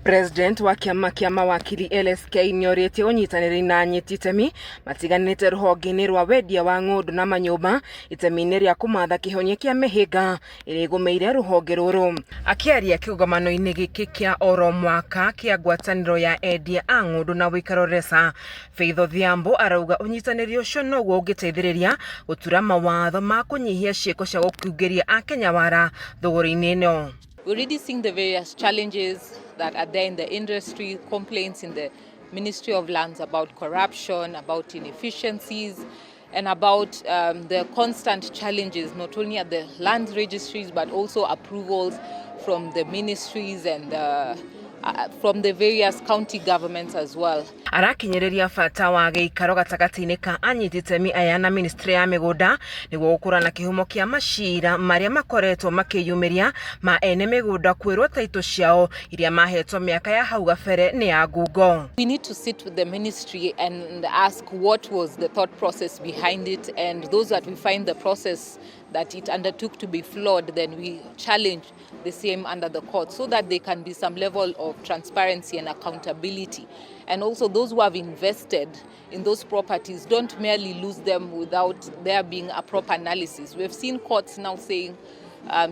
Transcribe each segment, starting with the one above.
President wa kĩama kĩa mawakili LSK nĩorĩtie ũnyitanĩri na anyiti itemi matiganĩte rũhonge-inĩ rwa wendia wa ng'ũndũ na manyũmba itemi-inĩ rĩa kũmatha kĩhonia kĩa mĩhĩnga ĩrĩa ĩgũmĩire rũhonge rũrũ. Akĩaria kĩgomano-inĩ gĩkĩ kĩa oro mwaka kĩa ngwatanĩro ya endia a ng'ũndũ na ũikaro RESA, Faith Odhiambo arauga ũnyitanĩri ũcio noguo ũngĩteithĩrĩria gũtura mawatho ma kũnyihia ciĩko cia gũkungĩria akenya wara thũgũrĩ-inĩ ĩno. We're already seeing the various challenges that are there in the industry, complaints in the Ministry of Lands about corruption, about inefficiencies, and about the constant challenges, not only at the land registries, but also approvals from the ministries and from the various county governments as well. Arakinyĩrĩria bata wa gĩikaro gatagatĩ-inĩ ka anyiti itemi aya na ministry ya mĩgũnda nĩguo gũkũrana na kĩhumo kĩa macira marĩa makoretwo makĩyumĩria ma ene mĩgũnda kwĩrwo taitũ ciao iria mahetwo mĩaka ya hau gabere nĩ ya ngungo. We need to sit with the ministry and ask what was the thought process behind it, and those that we find the process that it undertook to be flawed, then we challenge the same under the court so that there can be some level of transparency and accountability. And also those who have invested in those properties don't merely lose them without there being a proper analysis. We've seen courts now saying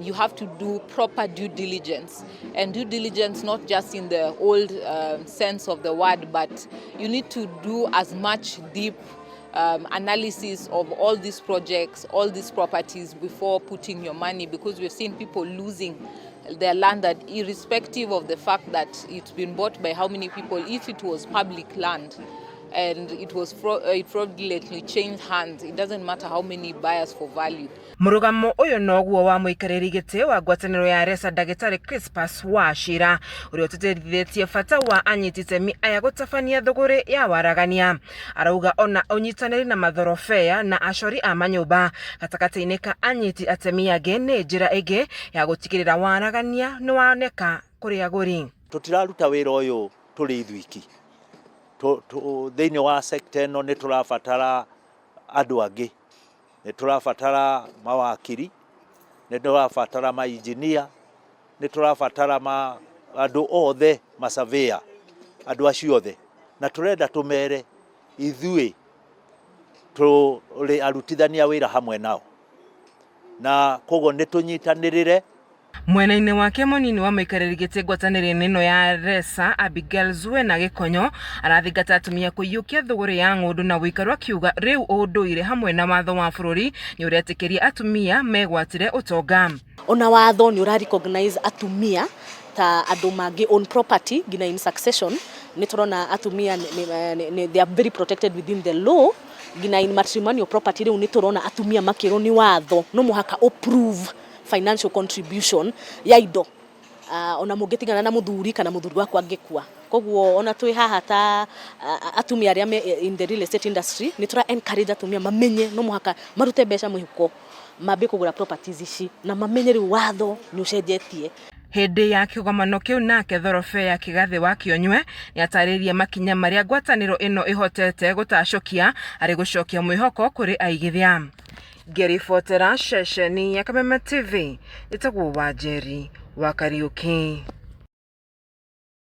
you have to do proper due diligence, and due diligence not just in the old sense of the word, but you need to do as much deep analysis of all these projects, all these properties before putting your money, because we've seen people losing their land that irrespective of the fact that it's been bought by how many people, if it was public land and it was it fraudulently changed hands, it doesn't matter how many buyers for value. Mũrũgamo ũyũ noguo wa mũikarĩri gĩtĩ wa ngwatanĩro ya RESA ndagĩtarĩ Crispus Wachira ũrĩa ũtĩtĩrithĩtie bata wa anyiti itemi aya gũtabania thũgũrĩ ya waragania. Arauga ona ũnyitanĩri na mathorobea na acori a manyũmba gatagatĩ-inĩ ka anyiti atemi angĩ nĩ njĩra ĩngĩ ya gũtigĩrĩra waragania nĩ woneka kũrĩ agũri. Tũtiraruta wĩra ũyũ tũrĩ ithuiki. Thĩinĩ wa sector ĩno nĩ tũrabatara andũ angĩ, nĩ tũrabatara mawakiri, nĩ tũrabatara mainjinia, nĩ tũrabatara andũ othe masurveyor, andũ acio othe, na tũrenda tũmere ithuĩ tũrĩ arutithania wĩra hamwe nao, na koguo nĩ tũnyitanĩrĩre. Mwena-inĩ wake mũnini wa mũikarĩri gĩtĩ ngwatanĩro-inĩ ĩno ya RESA Abigail Zuena Gĩkonyo arathingata atumia kũiyũkia thũgũrĩ ya ng'ũndũ na ũikaro akiuga rĩu ũndũire hamwe na watho wa bũrũri nĩ ũretĩkĩria atumia megwatĩre ũtonga. Ona watho nĩ ũra recognize atumia ta andũ mangĩ own property nginya in succession. Nĩ tũrona atumia they are very protected within the law, nginya in matrimonial property. Rĩu nĩ tũrona atumia makĩrwo nĩ watho no mũhaka approve financial contribution ya indo ona mũngĩtigana na mũthuri kana mũthuri waku angĩkua. Koguo ona twĩ haha ta atumia arĩa me in the real estate industry, nĩ tũra encourage atumia mamenye no mũhaka marute mbeca mũhuko mambie kũgũra properties ici na mamenye rĩu watho nĩ ũcenjetie. Hĩndĩ ya kĩgomano kĩu nake Thorobea Kĩgathĩ wa Kĩonywe nĩatarĩirie makinya marĩa ngwatanĩro ĩno ĩhotete gũtacũkia harĩ gũcokia mwĩhoko kũrĩ aigithia. Ngĩribotera ceceni ya Kameme TV, ĩtagwo Wanjeri wa Kariũki.